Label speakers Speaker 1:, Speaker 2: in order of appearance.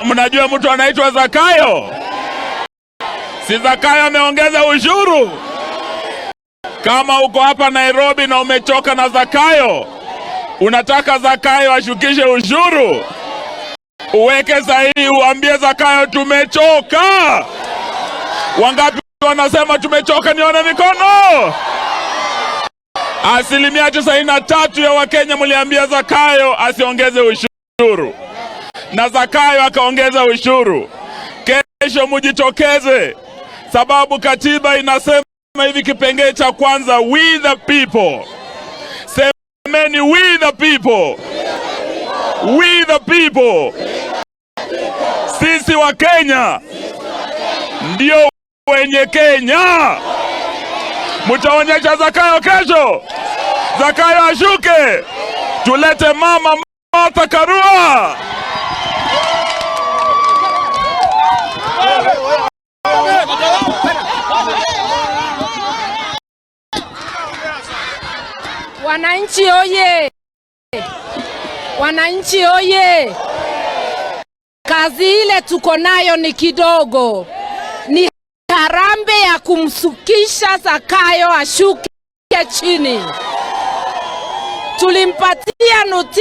Speaker 1: Mnajua mtu anaitwa Zakayo? Si Zakayo ameongeza ushuru? Kama uko hapa Nairobi na umechoka na Zakayo, unataka Zakayo ashukishe ushuru, uweke sahihi, uambie Zakayo tumechoka. Wangapi wanasema tumechoka? Nione mikono. 93% ya Wakenya mliambia Zakayo asiongeze ushuru, na Zakayo akaongeza ushuru. Kesho mujitokeze, sababu katiba inasema hivi, kipengee cha kwanza, we the people. Semeni we the people, we the people. Sisi Wakenya ndio wenye Kenya. Mutaonyesha Zakayo kesho, Zakayo ashuke, tulete mama Martha Karua.
Speaker 2: Wananchi oye! Wananchi oye! Kazi ile tuko nayo ni kidogo, ni harambee ya kumsukisha Zakayo ashuke chini. Tulimpatia notice.